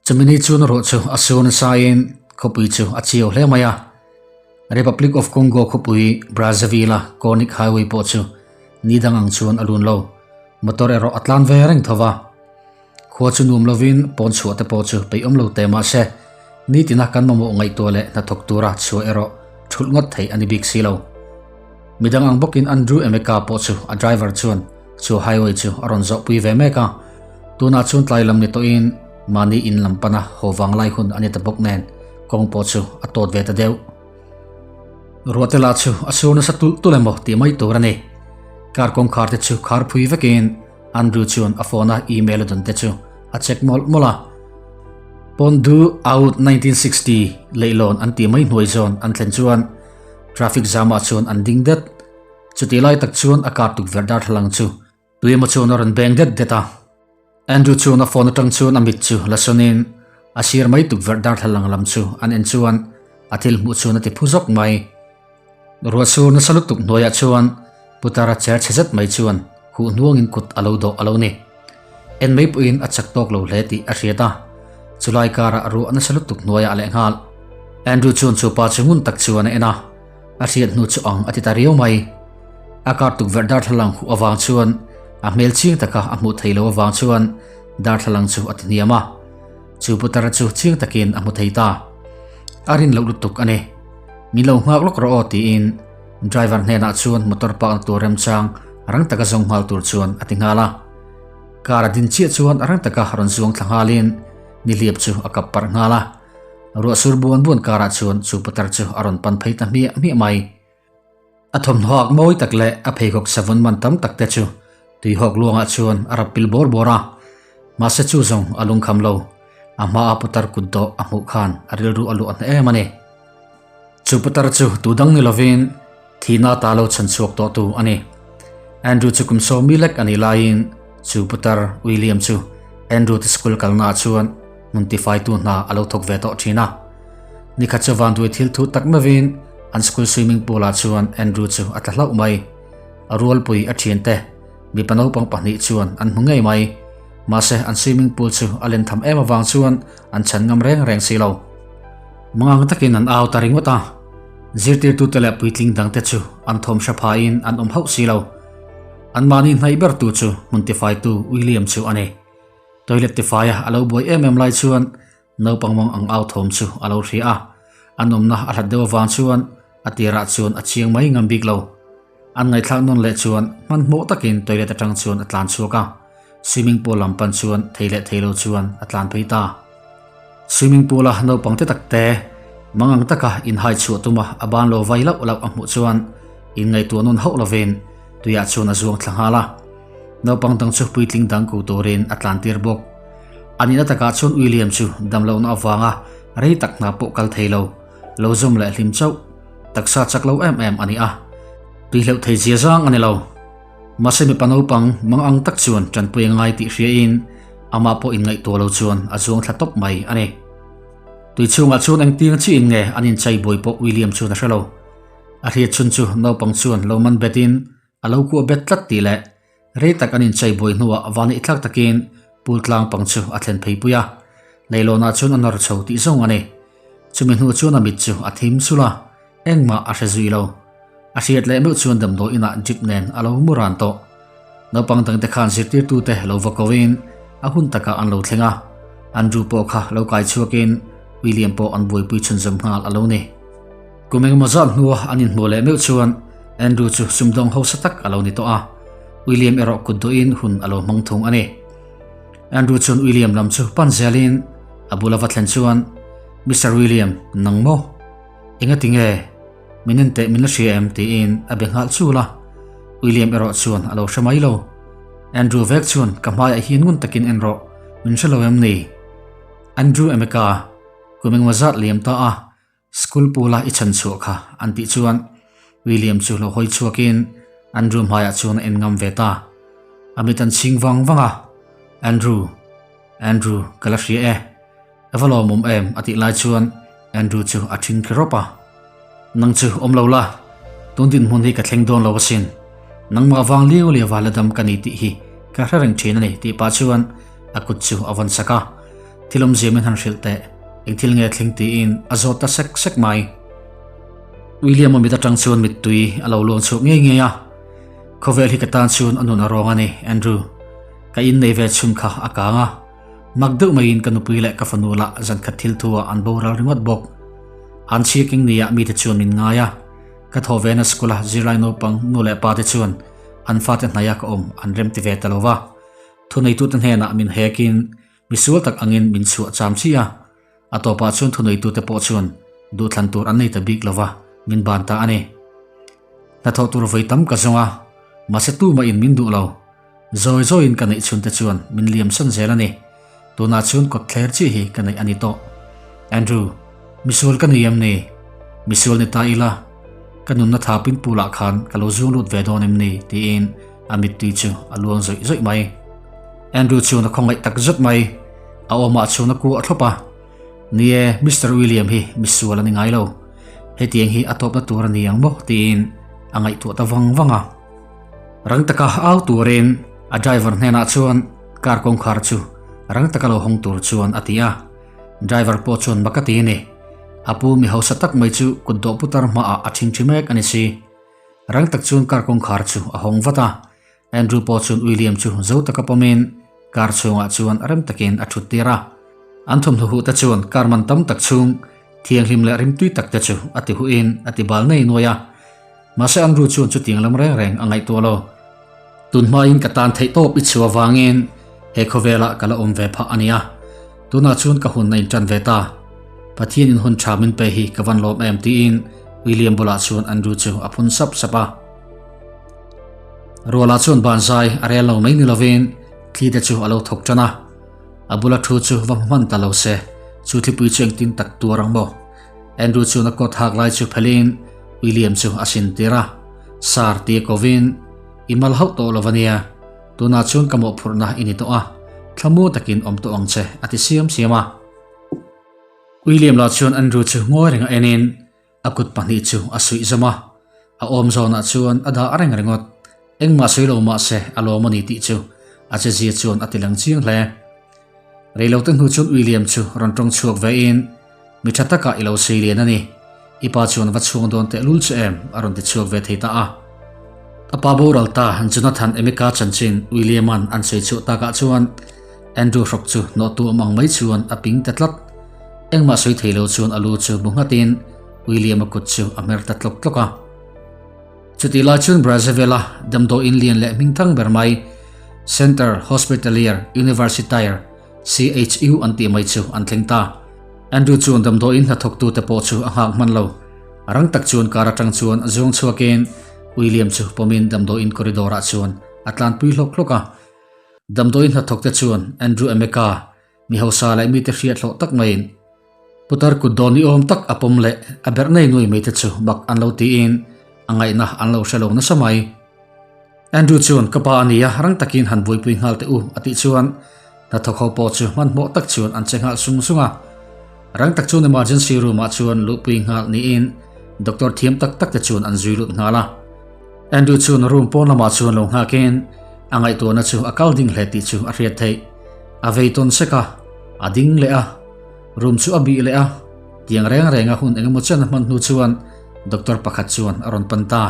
Chumi ni chuan ruah chu a sur nasain khawpui chu a chiau hle mai a. Republic of Congo khawpui Brazzaville-a Koenig Highway pawh chu ni dang ang chuan a lun lo. Motor erawh a tlan ve reng tho va. Khua chu nuam lovin pawn chhuah te pawh chu peih awm lo teh mah se, nitina kan mamawh ngaihtuah leh hnathawk tura chhuah erawh thulh ngawt theih a ni bik si lo. Midang ang bawkin Andrew Emeka pawh chu a driver chuan chu highway chu a rawn zawhpui ve mek a, tunah chuan tlai lam ni tawhin mahni in lam pana haw vang lai hun a ni ta bawk nen kawng pawh chu a tawt ve ta deuh. Ruahte lah chu a sur nasa tulh tulh emaw tih mai tur a ni. Car kawngkhar te chu khar phui vekin Andrew chuan a phone a email a dawn te chu a check mawlh mawlh a. Pondu Out 1960 leihlawn an tih mai hnuai zawn an thlen chuan traffic jam ah chuan an ding det. Chutih lai tak chuan a car tukverh darthlalang chu tui emaw chuan a rawn beng det det a. Andrew chuan a phone atang chuan a mit chu la sawn in a sir mai tukverh darthlalang lam chu an en chuan a thil hmuh chuan a ti phu zawk mai. Ruah sur nasa lutuk hnuaiah chuan Putara cher chhe zet mai chuan huh hnuangin kut a lo dawh a lo ni. En mai pawhin a chak tawk lo hle tih a hriat a, chulai karah ruah nasa lutuk hnuaiah a leh nghal. Andrew chuan chu pa chu ngun tak chuan a en a, a hriat hnu chu ang a ti ta riau mai. A kar tukverh darthlalang huh avang chuan a hmel chiang taka a hmuh thei lo avang chuan darthlalang chu a ti hniam a, chu Putara chu chiang takin a hmu thei ta. A rin loh lutuk a ni. Min lo nghak lawk rawh aw tiin driver hnenah chuan motor park na tur remchang rang taka zawng nghal tur chuan a ti nghal a. Car a din chiah chuan rang taka rawn zuang thla nghalin nihliap chu a kap parh nghal a. Ruah sur buan buan karah chuan chu putar chu a rawn pan phei ta hmiah hmiah mai. A thawmhnaw ak mawi tak leh a pheikhawk savun man tam tak te chu tuihawk luangah chuan a rap pil bawr bawr a. Mahse chu zawng a lungkham lo. A hmaa putar kut dawh a hmuh khan a rilru a luah hna em a ni. Chu putar chu tu dang ni lovin thihna ta lo chhan chhuak tawh tu a ni. Andrew chu kum sawmi lek a nih laiin chu putar William chu Andrew te school kalnaah chuan hmun tifaitu hna a lo thawk ve tawh thin a. Nikhat chu vanduai thil thu tak meuhin an school swimming pool ah chuan Andrew chu a tla hlauh mai. A rualpui a thiante mipa naupang pahnih chuan an hmu ngei mai. Mahse an swimming pool chu a len tham em avang chuan an chhan ngam reng reng si lo. Mangang takin an au ta ringawt a, zirtirtute leh puitling dangte chu an thawm hre phain an awm hauh si lo. Anmahni hnaih bertu chu hmun tifaitu William chu a ni. Toilet tifaia a lo buai em em lai chuan naupang mang ang au thawm chu a lo hria a, an awmna a hlat deuh avang chuan a tirah chuan a chiang mai ngam bik lo. An ngaihthlak nawn leh chuan hmanhmawh takin toilet atang chuan a tlan chhuak a, swimming pool lam pan chuan thei leh thei lo chuan a tlan phei ta. Swimming pool a naupang te tak te mangang taka inhai chhuah tuma a ban lo vai lauh lauh a hmuh chuan inngaihtuah nawn hauh lovin tuiah chuan a zuang thla nghal a. Naupang dang chu puitling dang ko turin a tlan tir bawk. A nihna takah chuan William chu damlohna avanga rei tak hna pawh kal thei lo, lo zawm leh hlim chauh. Taksa chak lo em em a ni a, tui hleuh thei zia zang a ni lo. Mahse mipa naupang mang ang tak chuan tanpui a ngai tih hriain amah pawh inngaihtuah lo chuan a zuang thla tawp mai a ni. Tui chhungah chuan engtiang chiin nge an inchei buai pawh William chuan a hre lo. A hriat chhun chu naupang chuan lo man betin a lo kuah bet tlat tih leh Rei tak an inchei buai hnuah vani thlak takin pool tlang pang chu a thlen phei pui a, leilawnah chuan a nawr chho tih zawng a ni. Chumi hnu chuan a mit chu a thim sul a, engmah a hre zui lo. A hriat leh meuh chuan damdawi inah jeep nen a lo mu ran tawh. Naupang dangte khan zirtirtute lo va koin a hun takah an lo thleng a, Andrew pawh kha lo kai chhuakin William pawh an buaipui chhunzawm nghal a lo ni. Kum engemaw zat hnua an inhmuh leh meuh chuan Andrew chu sumdawng hausa tak a lo ni tawh a, William erawh kut dawhin hun a lo hmang thung a ni. Andrew chuan William lam chu pan zelin a bula va thlen chuan, Mister William, nang maw? Engati nge? Min en teh min la hria em? tiin a be nghal chul a. William erawh chuan a lo hre mai lo. Andrew vek chuan ka hmaiah hian ngun takin en rawh, min hre lo em ni? Andrew Emeka, kum engemaw zat liam ta a, School pula i chhan chhuah kha an tih chuan William chu lo hawi chhuakin Andrew hmaiah chuan a en ngam ve ta. A mit an chhing vang vang a, Andrew, Andrew ka la hria e, ka va lawmawm em a tih lai chuan Andrew chu a ṭhing khi rawp a. Nang chu awm lo la, tun dinhmun hi ka thleng dawn lo asin. Nangmah vang liau liau a la dam ka ni tih hi ka hre reng ṭhin a ni tih pah chuan a kut chu a vawn sak a. Thil awmzia min han hrilh teh, eng thil nge thleng tiin a zawt ta sek sek mai. William-a mit atang chuan mittui a lo luang chhuak ngei ngei a, Khawvel hi ka tan chuan a nun a rawng a ni, Andrew. Ka innei ve chhun kha a kang a. Mak deuh maiin ka nupui leh ka fanu lah zankhat thil thu ah an boral ringawt bawk. An chhia keng nia mite chuan min ngai a. Ka thaw vena school a zirlai naupang nu leh pa te chuan an fate hnaia ka awm an rem ti ve ta lo va. Thuneitute hnenah min hekin misual tak angin min chhuah cham chi a. A tawpah chuan thuneitute pawh chuan duhthlan tur an nei ta bik lo va, min ban ta a ni. Hnathawh tur vawi tam ka zawng a, mahse tumahin min duh lo. Zawi zawiin ka neih chhunte chuan min liam san zel a ni. Tunah chuan kawt thler chiah hi ka neih a ni tawh. Andrew, misual ka ni em ni? Misual ni ta ila, ka nunna tha pinpulah khan ka lo zuang lut ve dawn em ni? tiin a mittui chu a luang zawih zawih mai. Andrew chuan a khawngaih tak zet mai. A awmah chuan a kuah thlawp a. Ni e, Mister William hi misual a ni ngai lo. Hetiang hi a tawpna tur a ni ang maw? tiin a ngaihtuah ta vang vang a. Rang taka au turin a driver hnenah chuan car kawngkhar chu rang taka lo hawng tur chuan a ti a. Driver pawh chuan mak a ti a ni. A pu mi hausa tak mai chu kut dawh putar hmaah a ṭhingṭhi mek a ni si. Rang tak chuan car kawngkhar chu a hawng vat a. Andrew pawh chuan William chu zo taka pawmin car chhungah chuan rem takin a thut tir a. An thawmhnaw huh te chuan car man tam tak chhung thianghlim leh rimtui tak te chu a ti huhin a ti bal nei nuai a. Mahse Andrew chuan chutiang lam reng reng a ngaihtuah lo. Tun hmain ka tan theih tawp i chhu avangin he khawvelah ka la awm ve phah a nia. Tunah chuan ka hun a intan ve ta. Pathian in hun tha min pe hi ka van lawm em tiin William bulah chuan Andrew chu a phun sap sap a. Ruala chuan banzai a rel lo mai ni lovin thli te chu a lo thawk tan a. A bula thu chu va hmu hman ta lo se, chu thlipui chu engtin tak tuar ang maw? Andrew chuan a coat hak lai chu phelhin William chu a sin tir a. Sir tia kovin, I mal hauh tawh lo ania, tunah chuan ka mawhphurhna i ni tawh a, thlamu takin awm tawh ang che a ti siam siam a. William lah chuan Andrew chu ngawi reng a enin, A kut pahnih chu a suih zawm a, a awm zawnah chuan a dah reng ringawt. Engmah sawi lo mah se a lawm a ni tih chu a chezia chuan a ti lang chiang hle. Reilote hnu chuan William chu rawn tawng chhuak vein, Mi tha takah i lo sei lian a ni. I pa chuan va chhuang dawn teh lul che em? a rawn ti chhuak ve thei ta a. A pa boral ta Jonathan Emeka chanchin William-a'n an sawi chhuah takah chuan Andrew hrawk chu hnawhtu awm ang mai chuan a ping ta tlat. Engmah sawi thei lo chuan a lu chu bu nghatin William-a kut chu a hmer ta tlawk tlawk a. Chutih lai chuan Brazzaville-a damdawiin lian leh hmingthang ber mai Centre Hospitalier Universitaire, CHU, an tih mai chu an thleng ta. Andrew chuan damdawiin hnathawktute pawh chu a nghak hman lo. Rang tak chuan car atang chuan a zuang chhuakin William chu pawmin damdawiin corridor-ah chuan a tlanpui hlawk hlawk a. Damdawiin hnathawkte chuan Andrew Emeka Mi hausa leh mite hriat hlawh tak maiin putar kut dawn ni awm tak a pawm leh a berh nei nuai mai te chu bak an lo tiin a ngaihna an lo hre lo nasa mai. Andrew chuan ka pa a nia rang takin han buaipui nghal teh u a tih chuan hnathawk ho pawh chu hmanhmawh tak chuan an che nghal sung sung a. Rang tak chuan emergency room ah chuan luhpui nghal niin doctor thiam tak tak te chuan an zui lut nghal a. Andrew chuan room pawn lamah chuan lo nghakin a ngaihtuahna chu a kal ding hle tih chu a hriat theih. A vei tawn sek a, a ding leh a, room chu a bih leh a, tiang reng reng a hun engemaw chen a hman hnu chuan doctor pakhat chuan a rawn pan ta.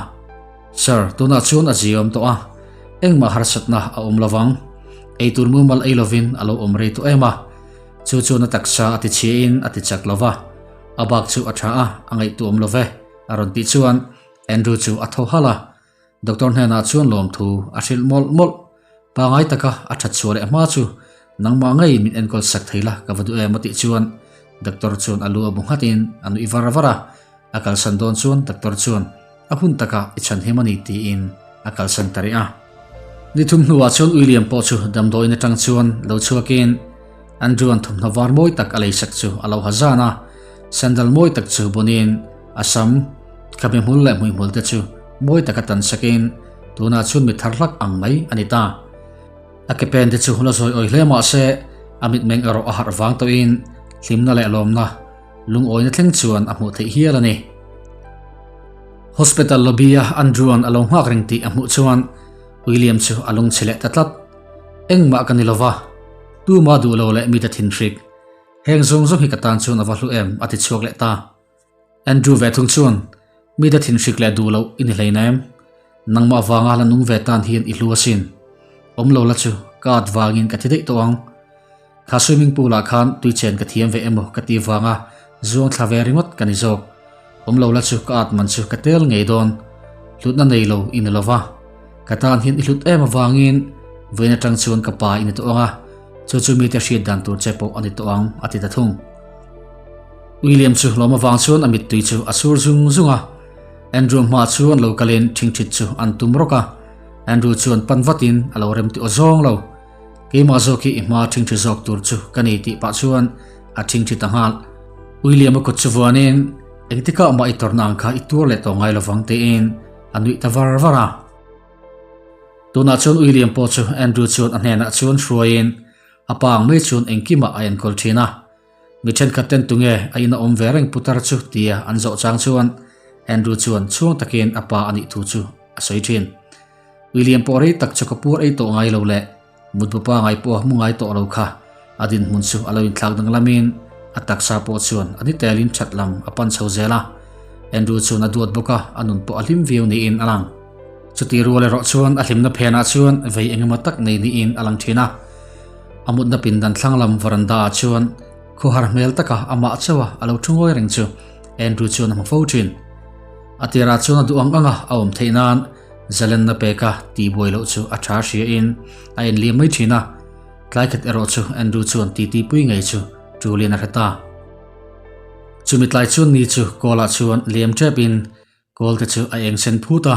Sir, tunah chuan a ziawm tawh a, engmah harsatna a awm lovang. Eitur mumal ei lovin a lo awm rei tawh em a, chu chuan a taksa a ti chhiain a ti chak lova, a bak chu a tha a, a ngaihtuahawm love, a rawn tih chuan Andrew chu a tho halh a. Doctor hnenah chuan lawmthu a hrilh mawlh mawlh. Pangai taka a that chhuah leh hma chu nangmah ngei min enkawl sak thei la ka va duh em a tih chuan doctor chuan a lu a bu nghatin a nuih var var a. A kalsan dawn chuan doctor chuan a hun taka i chhan him a ni tiin a kalsan ta rih a. Ni thum hnuah chuan William pawh chu damdawiin atang chuan lo chhuakin Andrew-a'n thawmhnaw var mawi tak a leisak chu a lo ha zan a, sandal mawi tak chu bunin a sam, khabe hmul leh hmuihmul te chu mawi taka tan sakin tunah chuan mi thar hlak ang mai a ni ta. A ke pen te chu la zawi awi hle mah se a mitmeng erawh a harh vang tawhin hlimna leh lawmna lungawina thleng chuan a hmuh theih hial a ni. Hospital lobby-a Andrew-a'n a lo nghak reng tih a hmuh chuan William chu a lungchhe leh ta tlat. Engmah ka ni lova, tuma duh lo leh mite thinhrik. Heng zawng zawng hi ka tan chuan a va hlu em, a ti chhuak leh ta. Andrew ve thung chuan, Mite thinhrik leh duh loh i ni hleinem. Nangmah vanga la nung ve tan hian i hlu asin. Awm lo la chu ka at vangin ka thi daih tawh ang. Kha swimming pool ah khan tui chen ka thiam ve emaw ka ti vanga zuang thla ve ringawt ka ni zawk. Awm lo la chu ka at man chu ka tel ngei dawn. Hlutna nei lo i ni lo va. Ka tan hian i hlut em avangin vawiin atang chuan ka pa i ni tawh ang a, chu chu mite hriat dan tur che pawh a ni tawh ang, a ti ta thung. William chu lawm avang chuan a mittui chu a sur zung zung a. Andrew hmaah chuan lo kalin ṭhingṭhit chu an tum rawk a. Andrew chuan pan vatin a lo rem tih aw zawng lo. Keimah zawk hi i hma ṭhingṭhi zawk tur chu ka ni tih pah chuan a ṭhingṭhi ta nghal. William-a kut chu vuanin, Engtikah mah i tawrhna ang kha i tuar leh tawh ngai lovang tiin a nuih ta var var a. Tunah chuan William pawh chu Andrew chuan a hnenah chuan hruaiin a pa ang mai chuan engkimah a enkawl ṭhin a. Mi thenkhat ten tunge a ina awm ve reng putar chu tia an zawh chang chuan Andrew chuan chhuang takin a pa a nih thu chu a sawi thin. William pawh rei tak chu ka puar ei tawh ngai lo leh mutbu pa ngai pawh hmu ngai tawh lo kha a dinhmun chu a lo inthlak danglamin a taksa pawh chuan a ni telin that lam a pan chho zel a. Andrew chuan a duat bawk a, a nun pawh a hlim viau niin a lang. Chuti rual erawh chuan a hlimna phenah chuan vei engemaw tak nei niin a lang thin a. A mutna pindan thlang lam veranda ah chuan khawhar hmel taka amah chauha a lo thu ngawi reng chu Andrew chuan a hmu fo thin. A tirah chuan a duh ang anga a awm theih nan zalenna peka tihbuai loh chu a tha hria in a enliam mai thin a. Tlai khat erawh chu Andrew chuan titi pui ngei chu tulin a hre ta. Chumi tlai chuan ni chu kawl ah chuan liam tep in Kawl te chu a eng sen phut a.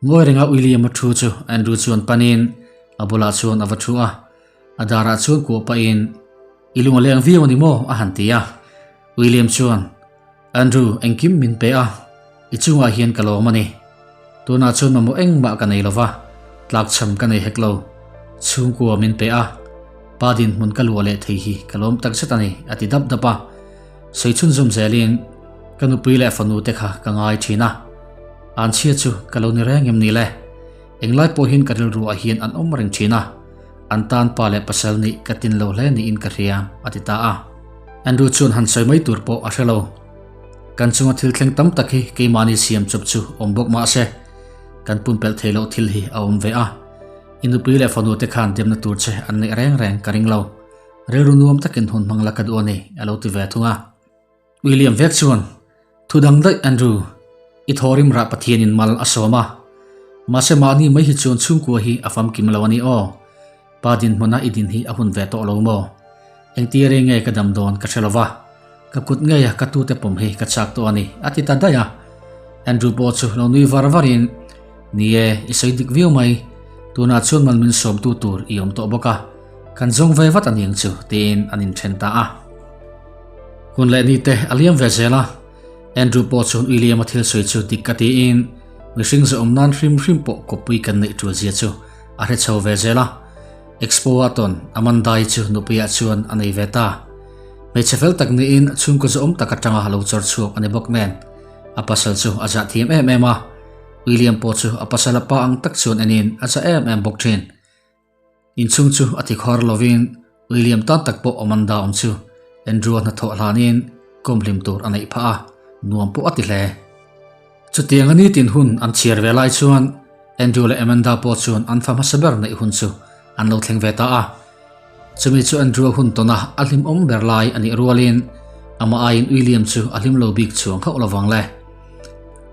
Ngawi renga William-a thu chu Andrew chuan panin a bulah chuan a va thu a. A darah chuan kuah pahin, I lung a leng viau a ni maw? a han ti a. William chuan, Andrew, engkim min pe a, i chungah hian ka lawm a ni. Tunah chuan mamawh engmah ka nei lo va, tlakchham ka nei hek lo. Chhungkua min pe a, pa dinhmun ka luah leh thei hi ka lawm takzet a ni, a ti dap dap a. Sawi chhunzawm zelin ka nupui leh fanu te kha ka ngai thin a, an chhia chu ka lo ni reng em ni le? Englai pawhin ka rilru ah hian an awm reng thin a, an tan pa leh pasal nih ka tin lo hle niin ka hria, a ti ta a. Andrew chuan han sawi mai tur pawh a hre lo. Kan chunga thil thleng tam tak hi keimahni siam chawp chu awm bawk mah se, kan pumpelh theih loh thil hi a awm ve a, i nupui leh fanu te khan demna tur che an neih reng reng ka ring lo. Rilru nuam takin hun hmang la ka duh a ni, a lo ti ve thung a. William vek chuan, Thu dang daih Andrew, i thawrim rah Pathianin mal a sawm a. Mahse mahni mai hi chuan chhungkua hi a famkim lo a ni aw. Pa dinhmuna i din hi a hun ve tawh lo maw? Engtia rei nge ka dam dawn ka hre lo va, ka kut ngeia ka tute pawm hi ka chak tawh a ni, a ti ta daih a. Andrew pawh chu lo nui var varin, Ni e, i sawi dik viau mai. Tunah chuan mal min sawmtu tur i awm tawh bawk a. Kan zawng ve vat a niang chu, tiin an inthen ta a. Hun leh ni te a liam ve zel a, Andrew pawh chuan William-a thil sawi chu dik ka tiin mihring zawhawm nan hrim hrim pawh kawppui kan neih tul zia chu a hre chho ve zel a. Expo-a tawn Amanda-i chu nupuiah chuan a nei ve ta. Hmeichhe fel tak niin chhungkaw zawhawm tak atanga lo chawr chhuak a ni bawk nen, a pasal chu a zah thiam em em a. William pawh chu a pasal a pa ang tak chuan enin a zah em em bawk thin. Inchhung chu a ti khawr lovin William tan tak pawh Amanda awm chu Andrew-a hnathawh hlanin kawm hlim tur a neih phah a, nuam pawh a ti hle. Chutianga nitin hun an chhiar ve lai chuan Andrew leh Amanda pawh chuan an fa hmasa ber neih hun chu an lo thleng ve ta a. Chumi chu Andrew-a hun tawna a hlimawm ber lai a nih rualin amah aiin William chu a hlim lo bik chhuang hauh lovang le.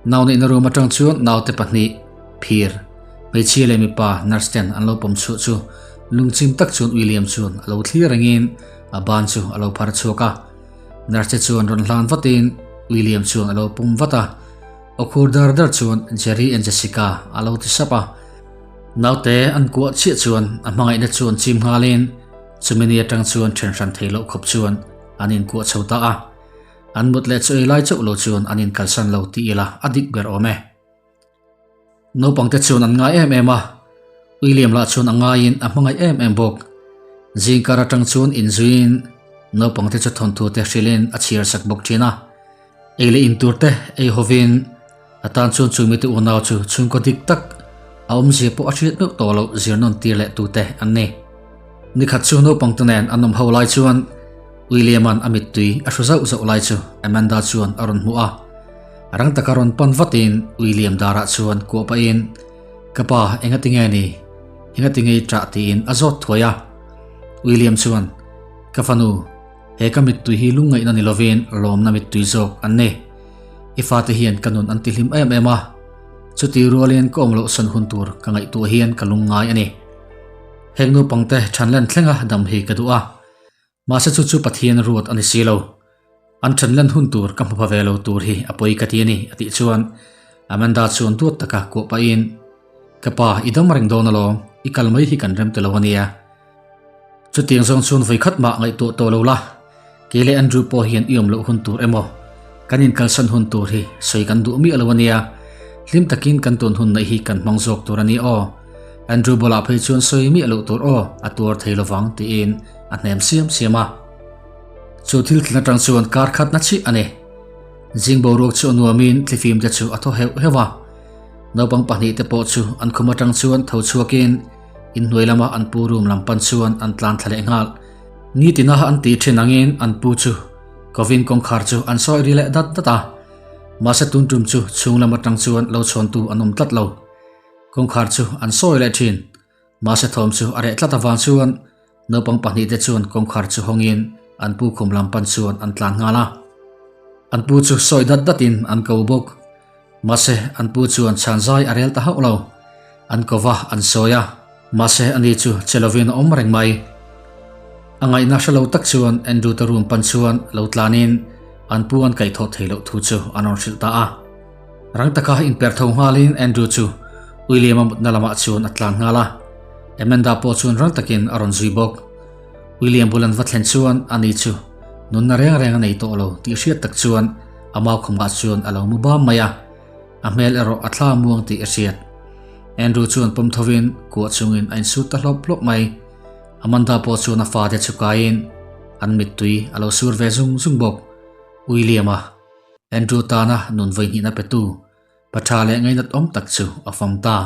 Nau neihna room atang chuan naute pahnih phir, hmeichhia leh mipa nurse ten an lo pawm chhuah chu lungchim tak chuan William chuan a lo thlir rengin a ban chu a lo phar chhuak a. Nurse te chuan rawn hlan vatin William chuan a lo pum vat a. Aw khur dar dar chuan Jerry and Jessica a lo ti sap a. Naute an kuah chiah chuan a hmangaihna chu an chim nghalin chumi ni atang chuan then hran thei loh khawp chuan an inkuah chho ta a. An mut leh chu ei lai chauh lo chuan an inkalsan lo tih ila a dik ber awm e. Naupangte chuan an ngai em em a, William lah chuan a ngaiin a hmangaih em em bawk. Zingkar atang chuan inzuiin naupangte chu thawnthu te hrilhin a chhiar sak bawk thin a. Ei leh in tur te ei hovin a tan chuan chu mite unau chu chhungkaw dik tak a awmzia pawh a hriat meuh tawh loh zir nawn tir leh tute an ni. Nikhat chu naupangte nen an awm ho lai chuan. William-a'n a mittui a hru zauh zauh lai chu Amanda chuan a rawn hmu a. Rang taka rawn pan vatin William darah chuan kuah pahin, Ka pa, engati nge ni? Engati nge i ṭah? tiin a zawt thuai a. William chuan, Ka fanu, he ka mittui hi lungngaihna ni lovin lawmna mittui zawk an ni. I fate hian ka nun an ti hlim em em a. Chuti rualin ka awm loh san hun tur ka ngaihtuah hian ka lungngai a ni. Heng naupangte ṭhanlen thlenga dam hi ka duh a. Mahse chu chu Pathian ruat a ni si lo. An ṭhenlen hun tur ka hmu pha ve lo tur hi a pawi ka ti a ni, a tih chuan Amanda chuan duat taka kuah pahin, Ka pa, i dam reng dawn alawm, i kal mai hi kan rem ti lo a nia. Chutiang zawng chuan vawi khat mah ngaihtuah tawh lo la, kei leh Andrew pawh hian i awm loh hun tur emaw, kan inkalsan hun tur hi sawi kan duh miah lo a nia. Hlim takin kan tun hun neih hi kan hmang zawk tur a ni aw. Andrew bulah phei chuan sawi miah loh tur aw, a tuar thei lovang, tiin a hnem siam siam a. Chu thil thlen atang chuan kar khat na chiah a ni. Zing boruak chu a nuamin thlifim te chu a thaw heuh heuh a. Naupang pahnihte pawh chu an khum atang chuan tho chhuakin inhnuai lama an pu room lam pan chuan an tlan thla leh nghal. Nitina an tih thin angin an pu chu kovin kawngkhar chu an sawi ri leh dat dat a. Mahse tun tum chu chhung lam atang chuan lo chhawntu an awm tlat lo. Kawngkhar chu an sawi leh thin. Mahse thawm chu a reh tlat avang chuan naupang pahnihte chuan kawngkhar chu hawngin an pu khum lam pan chuan an tlan nghal a. An pu chu sawi dat datin an ko bawk. Mahse an pu chuan chhan zai a rel ta hauh lo. An ko va an sawi a, mahse ani chu che lovin a awm reng mai. A ngaihna hre lo tak chuan Andrew te room pan chuan lo tlanin an pu an kaihthawh thei loh thu chu an rawn hrilh ta a. Rang taka inper tho nghalin Andrew chu William-a mutna lamah chuan a tlan nghal a. Amanda pawh chuan rang takin a rawn zui bawk. William bul an va thlen chuan ani chu nunna reng reng a nei tawh lo tih hriat tak chuan a mau khumah chuan a lo mu bam mai a. A hmel erawh a thla muang tih a hriat. Andrew chuan pawm thovin kuah chungin a insut ta hlawp hlawp mai. Amanda pawh chuan a fate chu kaiin an mittui a lo sur ve zung zung bawk. William-a. Andrew tana nun vawihnihna petu pa tha leh ngainat awm tak chu a fam ta.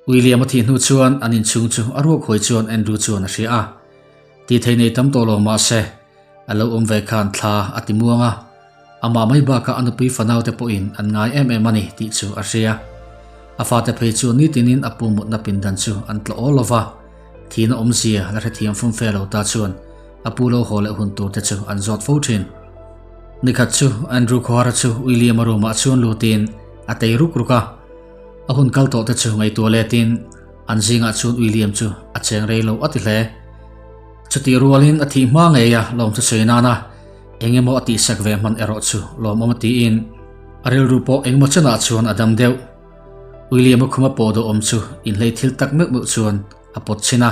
William a thih hnu chuan an inchhung chu a ruak huai chuan Andrew chuan a hria a. Tih thei nei tam tawh lo mah se, a lo awm ve khan thla a ti muang a. Amah mai bakah a nupui fanaute pawhin an ngai em em a ni tih chu a hria. A fate phei chu nitinin a pu mutna pindan chu an tlawh awl lo va, thihna awmzia la hrethiam fumfe lo ta chuan a pu lo haw leh hun tur te chu an zawt fo thin. Nikhat chu Andrew Khawhara chu William-a room ah chuan lutin a tei ruk ruk a, a hun kal tawh te chu ngaihtuah letin an zingah chuan William chu a cheng rei lo a ti hle. Chutih rualin a thih hma ngei a lawmthu sawi nana eng emaw a tihsak ve hman erawh chu lawmawm a tiin a rilru pawh engemaw chenah chuan a dam deuh. William-a khuma pawh dawhawm chu inhlei thil tak meuh meuh chuan a pawt chhin a.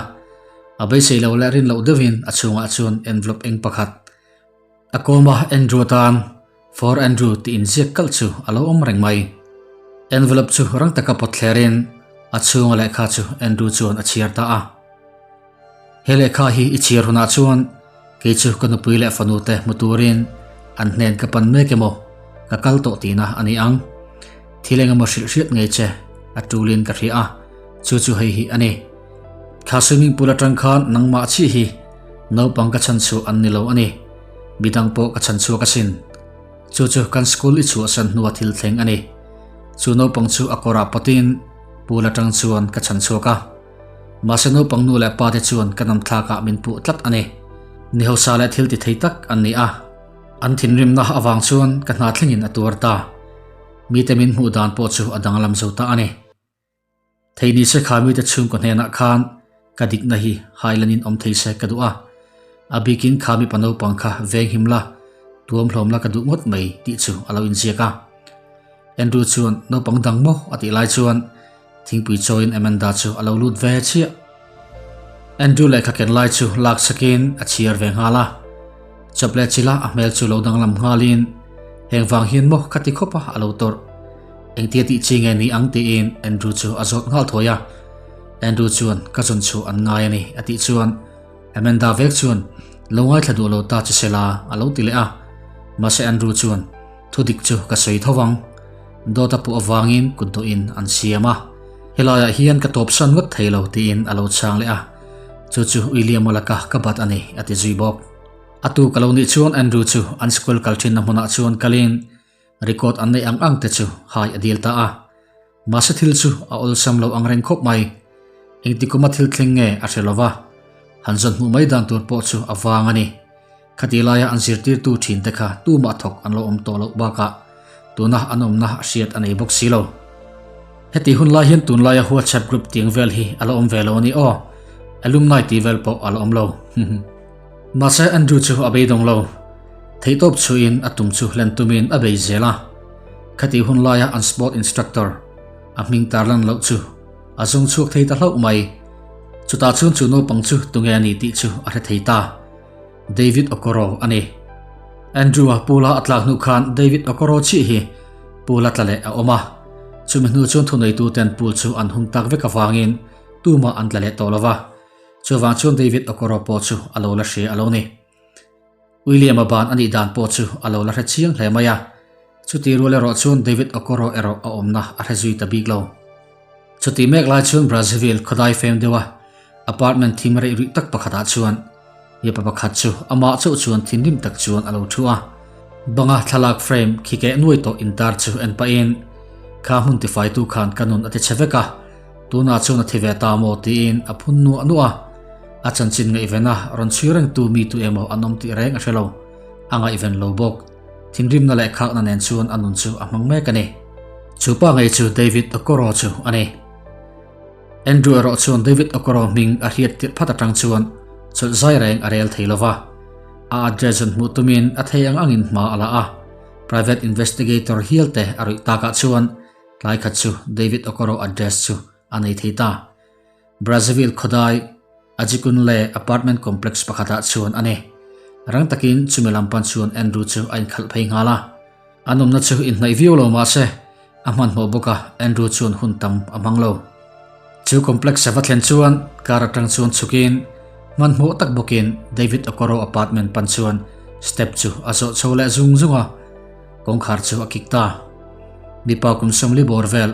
A beisei lo leh rin loh deuhin a chhungah chuan envelope eng pakhat a kawm a, Andrew atan For Andrew tih inziak kalh chu a lo awm reng mai. Envelope chu rang taka pawt thlerin a chhunga lehkha chu Andrew chuan a chhiar ta a. He lehkha hi i chhiar hunah chuan kei chu ka nupui leh fanu te hmu turin an hnen ka pan mek emaw ka kal tawh tihna a ni ang. Thil engemaw hrilh hriat ngei che a tulin ka hria a, chu chu hei hi a ni. Thla swimming pool atang khan nangmah chiah hi naupang ka chhan chhuah an ni lo a ni. Midang pawh ka chhan chhuak asin. Chu chu kan school i chhuahsan hnua thil thleng a ni. Chu naupang chu a kawrah pawtin pool atang chuan ka chhan chhuak a. Mahse naupang nu leh pa te chuan ka namthlakah min puh tlat a ni. Ni hausa leh thil ti thei tak an ni a. An thinrimna avang chuan ka hna thlengin a tuar ta. Mite min hmuh dan pawh chu a danglam zo ta a ni. Thei ni se kha mite chhungkaw hnenah khan ka dikna hi hailanin awm thei se ka duh a, a bikin kha mipa naupang kha veng him la, tuam hlawm la ka duh ngawt mai tih chu a lo inziak a. Andrew chuan naupang dang maw a tih lai chuan thingpui chawiin Amanda chu a lo lut ve chiah. Andrew lehkha ken lai chu lak sakin a chhiar ve nghal a. Chawp leh chila a hmel chu lo danglam nghalin heng vang hian maw ka ti khawp a a lo tawrh. Engtia tih chi nge ni ang tiin Andrew chu a zawt nghal thawi a. Andrew chuan ka zawn chhuah an ngai a ni a tih chuan Amanda vek chuan lo ngaithla duh lo ta che sela a lo ti leh a. Mahse Andrew chuan thu dik chu ka sawi tho vang. Dawt a puh avangin kut dawhin an siam a. Helaiah hian ka tawpsan ngawt thei lo tiin a lo chhang leh a. Chu chu William-a laka ka bat a ni a ti zui bawk. A tuk a lo nih chuan Andrew chu an school kal thinna hmunah chuan kalin record an neih ang ang te chu hai a dil ta a. Mahse thil chu a awlsam lo ang reng khawp mai. Engti kuma thil thleng nge a hre lo va, han zawn hmuh mai dan tur pawh chu a vang a ni. Khati laia an zirtirtu thinte kha tumah thawk an lo awm tawh loh bakah tuna an awmna a hriat a nei bawk si lo. Heti hun lai hian tunlaia WhatsApp group tiang vel hi a la awm ve lo a ni aw. Alumni tih vel pawh a la awm lo. Mahse Andrew chu a beidawng lo. Theihtawp chhuihin a tum chu hlen tumin a bei zel a. Khati hun laia an sport instructor a hming tarlan loh chu a zawng chhuak thei ta hlauh mai. Chutah chuan chu naupang chu tunge a ni tih chu a hre thei ta. David Okoro a ni. Andrew-a pula a tlak hnu khan David Okoro chiah hi pula tla leh a awm a. Chumi hnu chuan thuneituten pool chu an hung tak vek avangin tumah an tla leh tawh lo va. Chuvang chuan David Okoro pawh chu a lo la hria a lo ni. William-a ban a nih dan pawh chu a lo la hre chiang hle mai a. Chuti rual erawh chuan David Okoro erawh a awmna a hre zui ta bik lo. Chuti mek lai chuan Brazzaville khawdai fem deuha apartment thim reih ruih tak pakhatah chuan mipa pakhat chu amah chauh chuan thinrim tak chuan a lo thu a. Banga thlalak frame khi keh nuai tawh intar chu en pahin, Kha hmun tifaitu khan ka nun a ti chhe vek a, tunah chuan a thi ve ta maw? tiin a phun nuah nuah a. A chanchin ngaihvena rawn chhui rengtu mi tu emaw an awm tih reng a hre lo, a ngaihven lo bawk. Thinrimna leh khakna nen chuan a nun chu a hmang mek a ni. Chu pa ngei chu David Okoro chu a ni. Andrew erawh chuan David Okoro hming a hriat tirh phat atang chuan chawlh zai reng a rel thei lova. A address rawn hmuh tumin a thei ang angin hma a la a. Private investigator hial te a ruih takah chuan tlai khat chu David Okoro address chu a nei thei ta. Brazzaville khawdai Ajikunle apartment complex pakhatah chuan a ni. Rang takin chumi lam pan chuan Andrew chu a inkhalh phei nghal a. An awmna chu inhnaih viau lo mahse a hmanhmawh bawk a, Andrew chuan hun tam a hmang lo. Chu complex a va thlen chuan car atang chuan chhukin hmanhmawh tak bawkin David Okoro apartment pan chuan step chu a zawh chho leh zung zung a, kawngkhar chu a kik ta. Mipa kum 40 bawr vel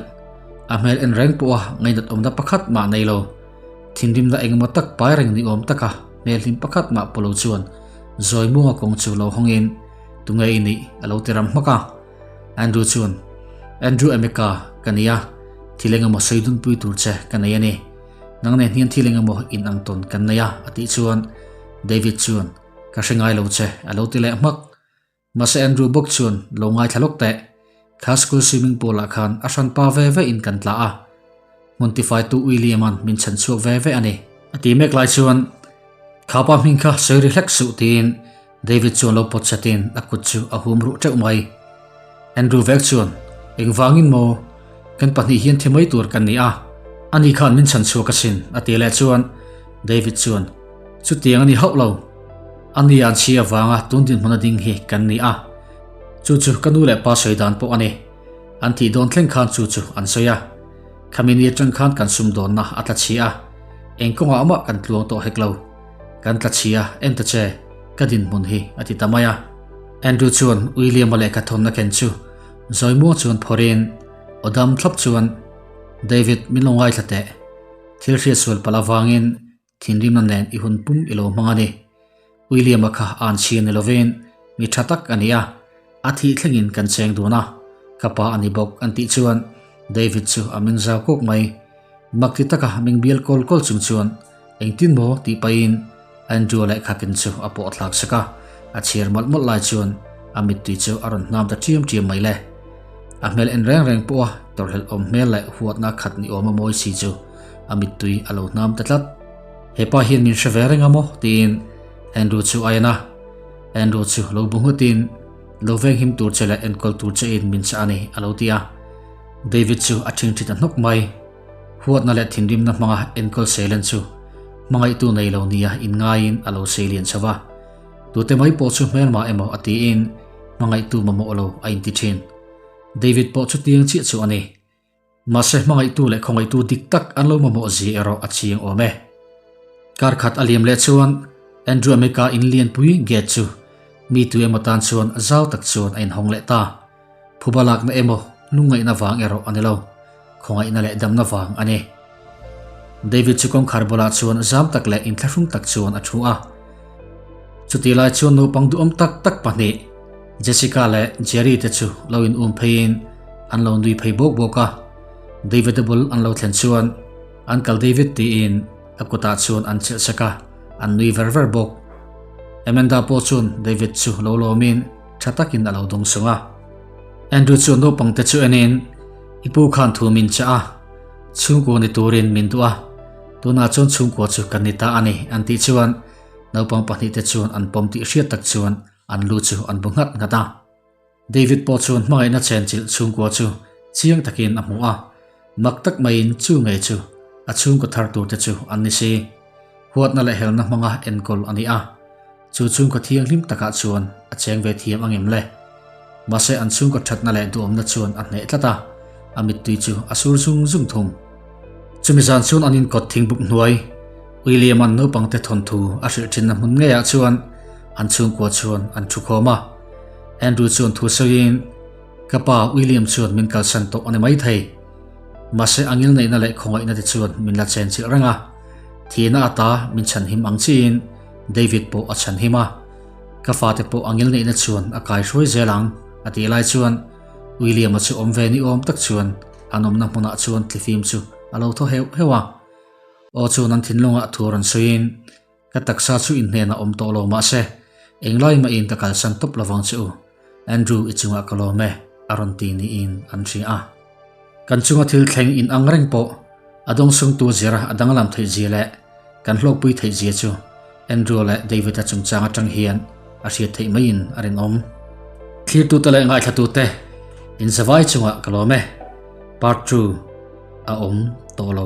a hmel en reng pawha ngainat awmna pakhat mah nei lo. Thinrimna engemaw tak pai reng ni awm taka hmel hlim pakhat mah pawh lo chuan Zawimuanga kawng chu lo hawngin Tunge i nih? a lo ti ram hmak a. Andrew chuan Andrew Emeka ka ni a, thil engemaw sawi dunpui tur che ka nei a ni. Nang nen hian thil engemaw in ang tawn kan nei a a tih chuan David chuan Ka hre ngai lo che a lo ti leh hmak. Mahse Andrew bawk chuan lo ngaithla lawk teh. Kha school swimming pool ah khan a hranpa ve ve in kan tla a. Hmun tifaitu William-a'n min chhan chhuak ve ve a ni. A ti mek lai chuan Kha pa hming kha sawi ri hlek suh tiin David chuan lo pawt chatin a kut chu a hum ruh teuh mai. Andrew vek chuan Engvangin maw? Kan pahnih hian thi mai tur kan ni a. Ani khan min chhan chhuak asin a ti leh chuan David chuan Chutiang a ni hauh lo. A ni an chhi avanga tun dinhmun a ding hi kan ni a. Chu chu ka nu leh pa sawi dan pawh a ni. An thih dawn thleng khan chu chu an sawi a. Khami ni atang khan kan sum dawnna a tla chhi a. Eng kawngah mah kan tluang tawh hek lo. Kan tla chhi a, en ta che, ka dinhmun hi a ti ta mai a. Andrew chuan William-a lehkha thawnna ken chu zawi muang chuan phawrhin aw dam thlap chuan, David, min lo ngaithla teh. Thil hriat sual palh avangin Thinrimna nen i hun pum i lo hmang a ni. William-a kha an chhia ni lovin mi tha tak a ni a, a thih thlengin kan cheng dun a, ka pa a ni bawk an tih chuan David chu a ming zau kawk mai. Mak ti taka ming bial kawl kawl chung chuan engtin maw tih pahin Andrew-a lehkha ken chu a pawh thlak sak a, a chhiar mawlh mawlh lai chuan a mittui chu a rawn hnam ta ṭiam ṭiam mai le. A hmel en reng reng pawha tawrhhlelh awm hmel leh huatna khat ni awma mawi si chu a mittui a lo hnam ta tlat. He pa hian min hre ve reng a maw? tiin Andrew chu a en a. Andrew chu lo bu nghutin, Lo venghim tur che leh enkawl tur che in min chah a ni, a lo ti a. David chu a ṭhingṭhi ta hnawk mai. Huatna leh thinrimna hmanga enkawl seilen chu hmangaihtu nei lo nia inngaiin a lo seilian chho va. Tute mai pawh chu hmelma emaw a tiin hmangaihtu mamawh lo a inti ṭhin. David pawh chutiang chiah chu a ni. Mahse hmangaihtu leh khawngaihtu dik tak an lo mamawh zi erawh a chiang awm e. Kar khat a liam leh chuan Andrew Emeka in lianpui gate chu mi tu emaw tan chuan zau tak chuan a inhawng leh ta. Phuba lakna emaw lungngaihna vang erawh a ni lo, khawngaihna leh damna vang a ni. David chu kawngkhar bulah chuan zam tak leh inthlahrung tak chuan a thu a. Chutih lai chuan naupang duhawm tak tak pahnih, Jessica leh Jerry te chu lo in um pheiin an lo nui phei bawk bawk a. David-a bul an lo thlen chuan Uncle David tiin a kutah chuan an chelh sek a, an nui ver ver bawk. Amanda pawh chuan David chu lo lawmin tha takin a lo dawng sung a. Andrew chuan naupang te chu enin, I pu khan thu min chah a, chhungkua ni turin min duh a, tunah chuan chhungkua chu kan ni ta a ni an tih chuan naupang pahnihte chuan an pawm tih hriat tak chuan an lu chu an bu nghat nghat a. David pawh chuan hmangaihna chenchilh chhungkua chu chiang takin a hmu a, mak tak maiin chu ngei chu a chhungkaw thar turte chu an ni si. Huatna leh helna hmanga enkawl a ni a, chu chhungkaw thianghlim takah chuan a cheng ve thiam angem le? Mahse an chhungkaw thatna leh duhawmna chuan a hneh tlat a, a mittui chu a sur zung zung thung. Chumi zan chuan an inkawt thingbuk hnuai, William-a'n naupangte thawnthu a hrilh thinna hmun ngeiah chuan an chhungkua chuan an thu khawm a. Andrew chuan thu sawiin, Ka pa William chuan min kalsan tawh a ni maithei. Mahse a ngilneihna leh khawngaihna te chuan min la chenchilh reng a. Thihna ata min chhanhim ang chiin David pawh a chhanhim a. Ka fate pawh a ngilneihna chuan a kaihruai zel ang, a tih lai chuan William-a chu awm ve ni awm tak chuan an awmna hmunah chuan thlifim chu a lo thaw heuh heuh a. Aw chuan an thinlungah thu rawn sawiin, Ka taksa chu inhnenah awm tawh lo mahse, englai mahin ka kalsan tawp lovang che u, Andrew i chungah ka lawm e, a rawn ti niin an hria a. Kan chunga thil thleng in ang reng pawh a dawngsungtu zira a danglam theih zia leh kan hlawkpui theih zia chu Andrew leh David-a chungchang atang hian a hriat theih maiin a rinawm. Thlirtute leh ngaithlatute inzavai chungah ka lawm e. Part 2 a awm tawh lo.